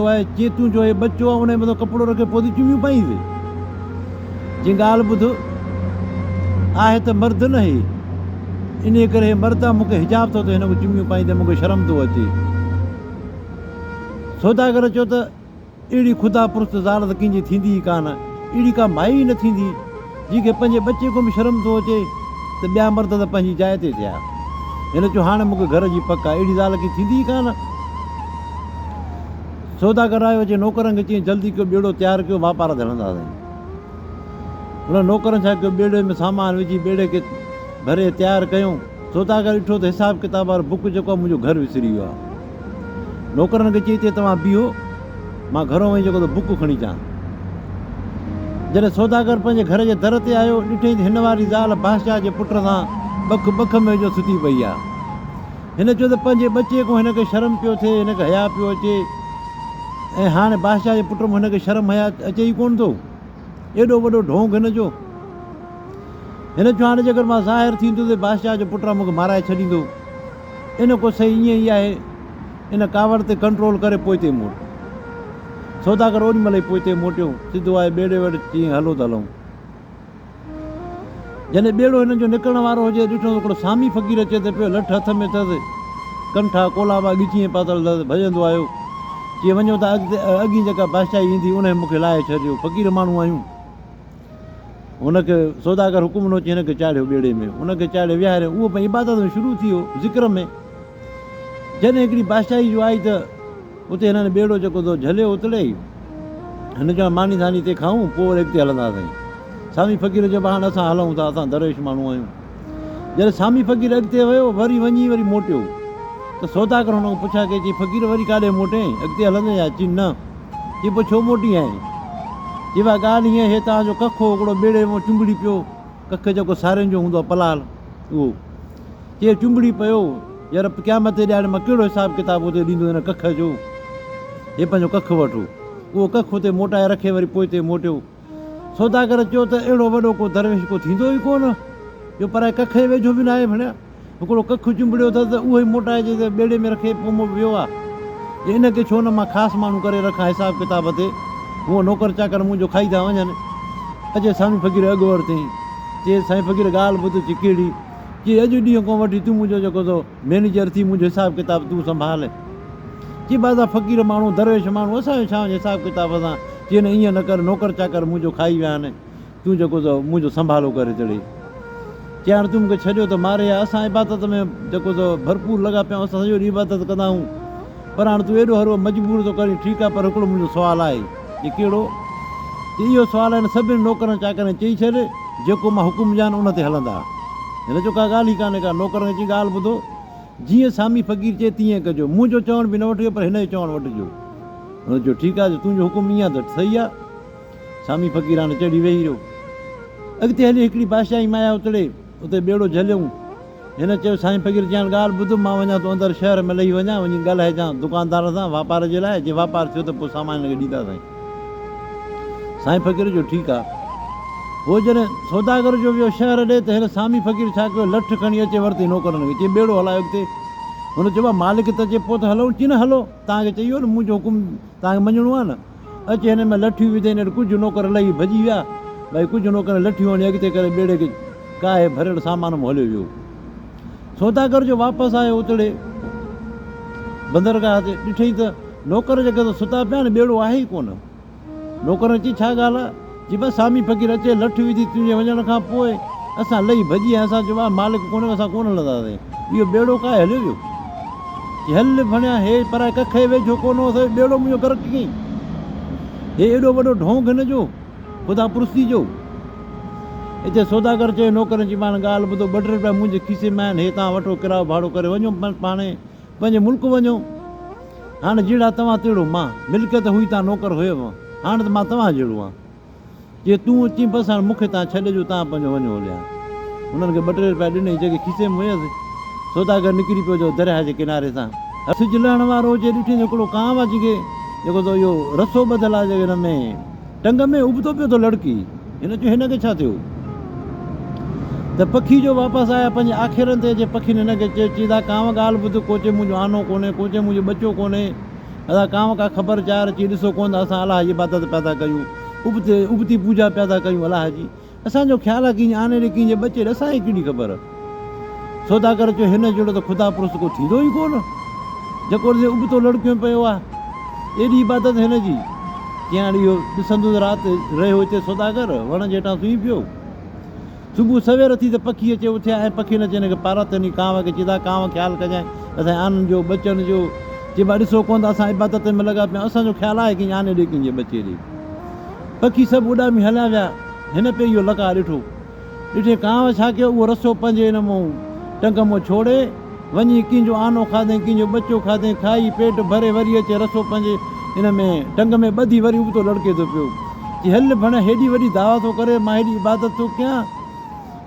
آهي، چي تون جو هي ٻچو آ ان جي مٿان ڪپڙو رکي پوء ٿي چميون پائينس. چي ڳالهه ٻڌ، آهي ته مرد نه هي، انهيء ڪري هي مرد آ، مون کي حجاب ٿو ٿئي هن کي چميون پائيندي مون کي شرم ٿو اچي. سوداگر چيو ته اهڙي خدا پرست زال ته ڪنهن جي ٿيندي ئي ڪانه، اهڙي ڪا مائي ئي نه ٿيندي، جنهن کي پنهنجي ٻچي کان به شرم ٿو اچي ته ٻيا مرد ته پنهنجي جاء تي ٿيا. هن چيو هاڻي مون کي گهر جي پڪ آهي، اهڙي زال ڪنهن ٿيندي ئي ڪانه. سوداگر آيو اچي نوڪرن کي چيائين جلدي ڪيو ٻيڙو تيار ڪيو واپار تي هلنداسين. انهن نوڪرن ڇا ڪيو ٻيڙي ۾ سامان وجهي ٻيڙي کي ڀري تيار ڪيون. سوداگر ڏٺو ته حساب ڪتاب وارو بڪ جيڪو آهي منهنجو گهر وسري ويو آهي. نوڪرن کي چيائين ته توهان بيهو مان گهرو وڃي جيڪو ته بڪ کڻي اچان. جڏهن سوداگر پنهنجي گهر جي در تي آيو ڏٺائين ته هن واري زال بادشاهه جي پٽ سان ٻک ٻک ۾ وجهيو ستي پئي آهي. هن چيو ته پنهنجي ٻچي کان هن کي شرم پيو ٿئي، هن کي حياء پيو اچي ۽ هاڻي بادشاهه جي پٽ مان هن کي شرم حياء اچي ئي ڪونه ٿو. ايڏو وڏو ڍونگ هن جو. هن چيو هاڻي جيڪر مان ظاهر ٿيندس ته بادشاهه جو پٽ مون کي مارائي ڇڏيندو. ان ڪو صحيح ائين ئي آهي. ان ڪاوڙ تي ڪنٽرول ڪري پوئتي موٽ. سوداگر اوڏي مهل ئي پوئتي موٽيو. سڌو آيو ٻيڙي وٽ، چيائين هلو ته هلون. جڏهن ٻيڙو هنن جو نڪرڻ وارو هجي، ڏٺو ته هڪڙو سامي فقير اچي ته پيو، لٺ هٿ ۾ اٿس، ڪنٺا ڪولابا ڳچيء ۾ پاتل اٿس، ڀڄندو آيو. چي، وڃو ته اڳتي اڳين جيڪا بادشاهي ايندي، انهيء مون کي لاهي ڇڏجو، فقير ماڻهو آهيون. هن کي سوداگر حڪم ڏنو، چي، هن کي چاڙهيو ٻيڙي ۾. هن کي چاڙهي ويهاريو. اهو پنهنجي عبادت ۾ شروع ٿي ويو، ذڪر ۾. جڏهن هڪڙي بادشاهي جو آئي ته اتي هنن ٻيڙو جيڪو سو جهليو اتڙي. هن چيو ماني ڌاني هتي کائون پوء وري اڳتي هلنداسين. سامي فقير چيو هاڻ اسان هلون ٿا اسان درويش ماڻهو آهيون. جڏهن سامي فقير اڳتي ويو وري وڃي وري موٽيو ته سوداگر هن کان پڇا ڪئي چي فقير وري ڪاڏي موٽين اڳتي هلندين يا؟ چي نه. چي پوء ڇو موٽي آئين؟ چي ڀاء ڳالهه هيئن هي توهان جو ڪک هو هڪڙو ٻيڙي مان چنبڙي پيو ڪک جيڪو سارين جو هوندو آهي پلال اهو. چي چنبڙي پيو، يار قيامت جي ڏهاڙي مان ڪهڙو حساب ڪتاب اتي ڏيندو هن ڪک جو، هي پنهنجو ڪک وٺو. اهو ڪک اتي موٽائي رکي وري پوئتي موٽيو. سوداگر چيو ته اهڙو وڏو ڪو درويش ڪو ٿيندو ئي ڪونه، جو پرائي ڪک جي ويجهو به ناهي ڀڻيا. هڪڙو ڪک چنبڙيو اٿس ته اهو ئي موٽائي جي ٻيڙي ۾ رکي پوء مون ويو آ. جي ان کي ڇو نه مان خاص ماڻهو ڪري رکان حساب ڪتاب تي، هونء نوڪر چاڪر منهنجو کائي ٿا وڃن. اچي سامي فقير اڳ ورتئين. چيس سائين فقير ڳالهه ٻڌ، چي ڪهڙي؟ چي اڄ ڏينهن کان وٺي تون منهنجو جيڪو سو مئنيجر ٿي منهنجو حساب ڪتاب تون سنڀال. چي بس اسان فقير ماڻهو درويش ماڻهو اسان جو ڇا وڃي حساب ڪتاب سان. چي نه ائين نه ڪر نوڪر چاڪر منهنجو کائي ويا آهن تون جيڪو سو منهنجو سنڀالو ڪري تڙي. چي هاڻ تون مون کي ڇڏيو ته ماري آ اسان عبادت ۾ جيڪو سو ڀرپور لڳا پيا آهيون اسان سڄو ڏينهن عبادت ڪندا آهيون پر هاڻ تون ايڏو هرو مجبور ٿو ڪرين ٺيڪ آهي پر هڪڙو منهنجو سوال آهي. چي ڪهڙو؟ چي اهو سوال هن سڀني نوڪرن چاڪرن کي چئي ڇڏ، جيڪو مان حڪم ڏيان ان تي هلندا. هن چيو ڪا ڳالهه ئي ڪانهي ڪا. نوڪرن کي چيائين ڳالهه ٻڌو، جيئن سامي فقير چئي تيئن ڪجو. منهنجو چوڻ به نه وٺجو پر هن جو چوڻ وٺجو. هن چيو ٺيڪ آهي، جو تنهنجو حڪم ائين آهي ته صحيح آهي. سامي فقير هاڻي چڙهي ويهي رهيو. اڳتي هلي هڪڙي بادشاهي مايا اتڙي، اتي ٻيڙو جهليائون. هن چيو، سائين فقير چيان ڳالهه ٻڌ، مان وڃان ٿو اندر شهر ۾ لهي وڃان، وڃي ڳالهائجان دڪاندار سان واپار جي لاء، جي واپار ٿيو ته پوء سامان هن کي ڏينداسين. سائين فقير چيو، ٺيڪ آ. هو جڏهن سوداگر جو ويو شهر ڏي ته هن سامي فقير ڇا ڪيو، لٺ کڻي اچي ورتي نوڪرن کي، چي ٻيڙو هلايو اڳتي. هن چيو، ڀاء مالڪ ته اچي پوء ته هلون، چي نه هلو، توهان کي چئي ويو نه، منهنجو حڪم توهان کي مڃڻو آ نه. اچي هن ۾ لٺيون وڌائين، نيٺ ڪجهه نوڪر لهي ڀڄي ويا، باقي ڪجهه نوڪرن لٺيون هڻي اڳتي ڪري ٻيڙي کي ڪاهي ڀريل سامان ۾ هليو ويو. سوداگر جو واپس آيو اتڙي بندرگاهه تي ڏٺئي ته نوڪر جيڪي ته ستا پيا آهن، ٻيڙو آهي ئي ڪونه. نوڪرن چيس ڇا ڳالهه آهي؟ چي بس سامي فقير اچي لٺ وڌي تنهنجي وڃڻ کان پوء اسان لهي ڀڄي آيا اسان چيو مالڪ ڪونهي اسان ڪونه هلنداسين. اهو ٻيڙو ڪاهي هليو ويو. چي هل ڀڻيا هي پرائي ڪک جي ويجهو ڪونه هو سو ٻيڙو منهنجو غرق ڪيائين. هي ايڏو وڏو ڍونگ هن جو. خدا پرستي جو. اتي سوداگر چيو نوڪرن جي پاڻ ڳالهه ٻڌو ٻه ٽي روپيا منهنجي کيسي ۾ آهن هي توهان وٺو ڪرايو ڀاڙو ڪري وڃو پاڻهي پنهنجي ملڪ وڃو. هاڻ جهڙا توهان تهڙو مان. ملڪيت هئي تان نوڪر هيم هاڻ ته مان توهان جهڙو آهيان. چي تون اچين بس هاڻ مون کي توهان ڇڏ جو توهان پنهنجو وڃو هليا. هنن کي ٻه ٽي روپيا ڏنئي جيڪي کيسي ۾ هيس. سوداگر نڪري پيو جو درياهه جي ڪناري تان. سج لهڻ وارو هجي ڏٺئين ته هڪڙو ڪانء اچي کي جيڪو ته اهو رسو ٻڌل آهي جيڪو هن ۾ ٽنگ ۾ ابتو پيو ٿو لڙڪي. هن چيو هن کي ڇا ٿيو؟ ته پکي جو واپس آيا پنهنجي آکيرن تي اچي پکين هن کي چيو چي دا ڪانء ڳالهه ٻڌ ڪو چئي منهنجو آنو ڪونهي ڪو چئي منهنجو ٻچو ڪونهي. ادا ڪانء ڪا خبر چار اچي ڏسو ڪونه ته اسان الله جي عبادت پيا ٿا ڪيون، ابتي ابتي پوڄا پيا ٿا ڪيون الله جي. اسان جو خيال آ ڪينجي آني ڏي ڪينجي ٻچي ڏي اسان کي ڪهڙي خبر. سوداگر چيو هن جهڙو ته خدا پرست ڪو ٿيندو ئي ڪونه. جيڪو ڏسي ابتو لڙڪيو پيو آ. ايڏي عبادت هن جي. چيائين هاڻي اهو ڏسندس رات رهيو هتي سوداگر وڻ جي هيٺان سمهي پيو. صبح سوير اٿي ته پکي اچي اٿيا ۽ پکين اچي هن کي پارت ڏني. ڪانء کي چيدا ڪانء خيال ڪجانء اسان جي آنن جو ٻچن جو. چئبا ڏسو ڪونه ته اسان عبادت ۾ لڳا پيا آهيون اسان جو خيال آهي ڪنهن جي آني ڏي ڪنهن جي ٻچي ڏي. پکي سڀ اڏامي هليا ويا. هن پئي اهو لقاء ڏٺو. ڏٺي ڪانء ڇا ڪيو اهو رسو پنهنجي ان مون ٽنگ مون ڇوڙي وڃي ڪنهن جو آنو کاڌئين ڪنهن جو ٻچو کاڌئين کائي پيٽ ڀري وري اچي رسو پنهنجي ان ۾ ٽنگ ۾ ٻڌي وري ابتو لڙڪي ٿو پيو. چي هل ڀڻ هيڏي وڏي دعويٰ ٿو ڪري مان هيڏي عبادت ٿو ڪيان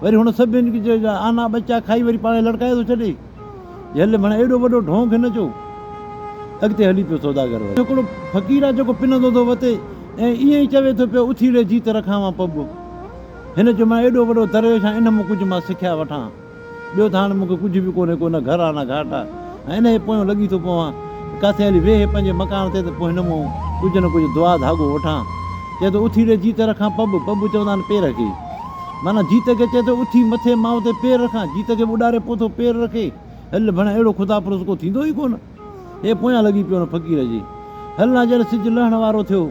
وري هن سڀن جا آنا ٻچا کائي وري پاڻ کي لڙڪائي ٿو ڇڏي. هل ڀڻ ايڏو وڏو ڍونگ هن جو. اڳتي هلي پيو سوداگر وري. هڪڙو فقير آ جيڪو پنندو ٿو وتي ۽ ائين ئي چوي ٿو پيو اٿي ڙي جيت رکانوان پٻ. هن چيو مان ايڏو وڏو درويش آهيان ان مان ڪجهه مان سکيا وٺان. ٻيو ته هاڻ مون کي ڪجهه به ڪونهي ڪو نه گهر آ نه گهاٽ آ ۽ انهيء پويون لڳي ٿو پوان. ڪاٿي هلي ويهه پنهنجي مڪان تي ته پوء هن مان ڪجهه نه ڪجهه دعا ڌاڳو وٺان. چئي ٿو اٿي ڙي جيت رکان پٻ. پٻ چوندا آهن پير کي. معنيٰ جيت کي چئي ٿو اٿي مٿي ماء تي پير رکان. جيت کي به اڏاري پوء ٿو پير رکي. هل ڀڻ اهڙو خدا پرست ڪو ٿيندو ئي ڪونه. هي پويان لڳي پيو ان فقير جي. هل نا جڏهن سج لهڻ وارو ٿيو.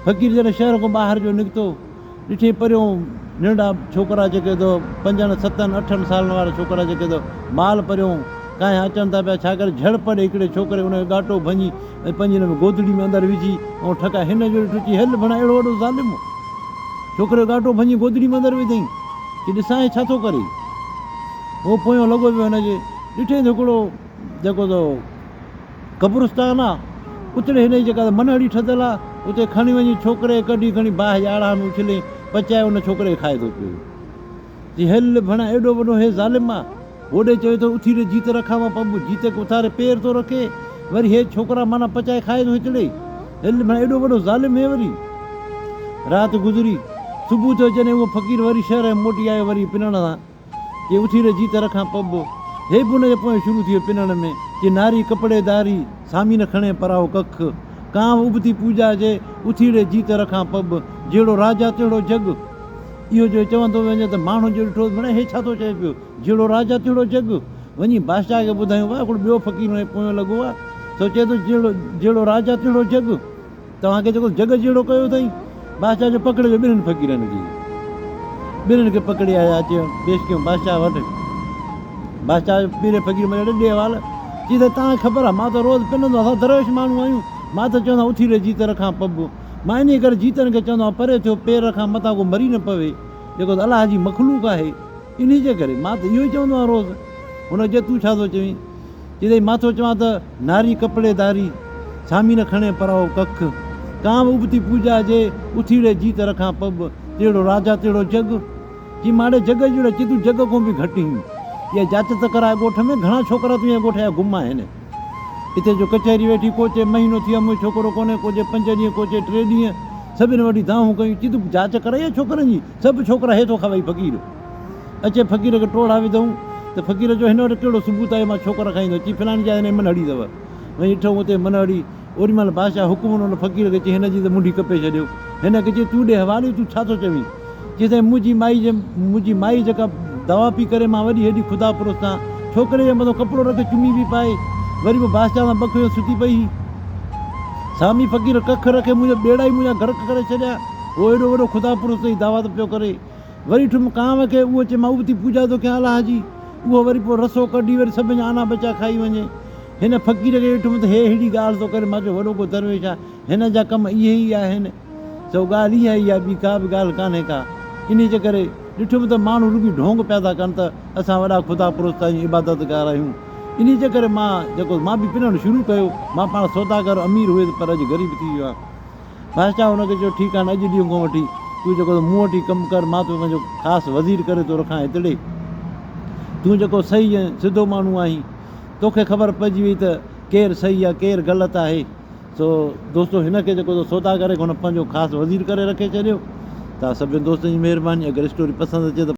فقير جڏهن شهر کان ٻاهر جو نڪتو. ڏٺئين پريون ننڍڙا ڇوڪرا جيڪي ته پنجن، ستن، اٺن سالن وارا ڇوڪرا جيڪي ته مال پريون ڪاهيان اچن ٿا پيا. ڇا ڪري جهڙ پڙي هڪڙي ڇوڪري ان جو ڳاٽو ڀڃي ۽ پنهنجي ان ۾ گودڙي ۾ اندر وجهي ۽ ٺڪا هن جو ڏٺو چي هل ڀڻا اهڙو وڏو ظالم ڇوڪري جو ڳاٽو ڀڃي گودڙي ۾ اندر وڌئين چي ڏسان هي ڇا ٿو ڪري. هو پويان لڳو ويو هن جي ڏٺئين ته هڪڙو جيڪو ته قبرستان آ اتڙي هن جي جيڪا منهڙي ٺهيل آ اتي کڻي وڃي ڇوڪري کي ڪڍي کڻي باهه جي آڙاهه ۾ اڇلي پچائي ان ڇوڪري کي کائي ٿو پيو. چي هل ڀڻ ايڏو وڏو هي ظالم آ. هوڏي چوي ٿو اٿي ري جيت رکان مان پنبو جيت کي اٿاري پير ٿو رکي وري هي ڇوڪرا معنيٰ پچائي کائي ٿو هتڙي. هل ڀڻ ايڏو وڏو ظالم هي وري. رات گذري. صبح ٿيو جڏهن اهو فقير وري شهر ۾ موٽي آيو وري پنڻ سان. چي اٿي ري جيت رکان پنبو. هي به ان جي پويان شروع ٿي ويو پنڻ ۾. چي ناري ڪپڙي داري، سامي نه کڻي پرائو ڪک. ڪانء ابتي پوڄا جي، اٿي ڙي جيت رکان پٻ. جهڙو راجا تهڙو جڳ. اهو جو چوندو وڃي ته ماڻهن جو ڏٺو ته هي ڇا ٿو چئي پيو، جهڙو راجا تهڙو جڳ. وڃي بادشاهه کي ٻڌايون وا هڪڙو ٻيو فقير هن جي پويان لڳو آ، سو چئي ٿو جهڙو جهڙو راجا تهڙو جڳ. توهان کي جيڪو جڳ جهڙو ڪيو اٿئي. بادشاهه جو پڪڙي ويو ٻنهين فقيرن کي. ٻنهين کي پڪڙي آيا اچي پيش ڪيون بادشاهه وٽ. بادشاهه جو پيري فقير مليو ڏي حوال. چي ته توهان کي خبر آ مان ته روز پنندو آهيان اسان درويش ماڻهو آهيون. مان ته چوندو آهيان اٿي ري جيت رکان پٻ. مان انهيء ڪري جيتن کي چوندو آهيان پري ٿيو پير کان متان ڪو مري نه پوي. جيڪو ته الله جي مخلوق آهي. انهيء جي ڪري مان ته اهو ئي چوندو آهيان روز. هن چيو تون ڇا ٿو چوين؟ چيائين مان ٿو چوان ته ناري ڪپڙي داري، سامي نه کڻي پرائو ڪک. ڪانء ابتي پوڄا جي، اٿي ڙي جيت رکان پٻ، تهڙو راجا تهڙو جڳ. چي ماڙي جڳ جهڙو، چي تون جڳ کان به گهٽ هين. اها جاچ ته ڪراء ڳوٺ ۾، گهڻا ڇوڪرا تنهنجي ڳوٺ جا گم آهن. اتي جو ڪچهري ويٺي، ڪو چئي مهينو ٿي ويو منهنجو ڇوڪرو ڪونهي، ڪو چئي پنج ڏينهن، ڪو چئي ٽي ڏينهن. سڀني وٺي دانهون ڪيون، چي تون جاچ ڪرائي آهي ڇوڪرن جي، سڀ ڇوڪرا هي ٿو کاوئي فقير. اچي فقير کي ٽوڙها وڌئون ته فقير چيو هن وٽ ڪهڙو ثبوت آهي مان ڇوڪرا کائيندو چي فلاڻي جاء هن جي منهڙي اٿو وڃي ڏٺئون اتي منهڙي اوڏي مهل بادشاهه حڪم ڏنو فقير کي چي هن جي ته منڍي ڪپي ڇڏيو هن کي چي تون ڏي حوالي تون ڇا ٿو چوين چي سائين منهنجي مائي جي منهنجي مائي جيڪا دوا پي ڪري مان وڏي هيڏي خدا پرست آهيان ڇوڪري جي مٿو ڪپڙو رکي چمي به پائي وري به بادشاهه سان بک جو ستي پئي هئي سامي فقير ڪک رکي منهنجا ٻيڙا ئي منهنجا غرق ڪري ڇڏيا هو ايڏو وڏو خدا پرست جي دعويٰ ته پيو ڪري وري ٺم ڪانء کي اهو چئي مان ابتي پوڄا ٿو ڪيان الله جي، اهو وري پوء رسو ڪڍي وري سڀن جا آنا ٻچا کائي وڃي. هن فقير کي ڏٺم ته هي ههڙي ڳالهه ٿو ڪري، مان چيو وڏو ڪو درويش آهي، هن جا ڪم اهي ئي آهن. سو ڳالهه اها ئي آهي ٻي ڪا به ڳالهه ڪانهي ڪا. انهيء جي ڪري ڏٺم ته ماڻهو رڳي ڍونگ پيا ٿا ڪن ته اسان وڏا خدا پرست آهيون، عبادتگار آهيون. انهيء جي ڪري مان جيڪو مان به پنڻ شروع ڪيو. مان پاڻ سوداگر امير هيس پر اڄ غريب ٿي ويو آهيان. بادشاهه هن کي چيو، ٺيڪ آهي، اڄ ڏينهن کان وٺي تون جيڪو مون وٽ ئي ڪم ڪر، مان توکي پنهنجو خاص وزير ڪري ٿو رکان هتڙي. تون جيڪو صحيح ۽ سڌو ماڻهو آهين، توکي خبر پئجي وئي ته ڪير صحيح آهي، ڪير غلط آهي. سو دوستو هن کي جيڪو سوداگر کي هن پنهنجو خاص وزير ڪري رکي ڇڏيو. توهان سڀني دوستن جي مهرباني، اگر اسٽوري پسند اچي ته.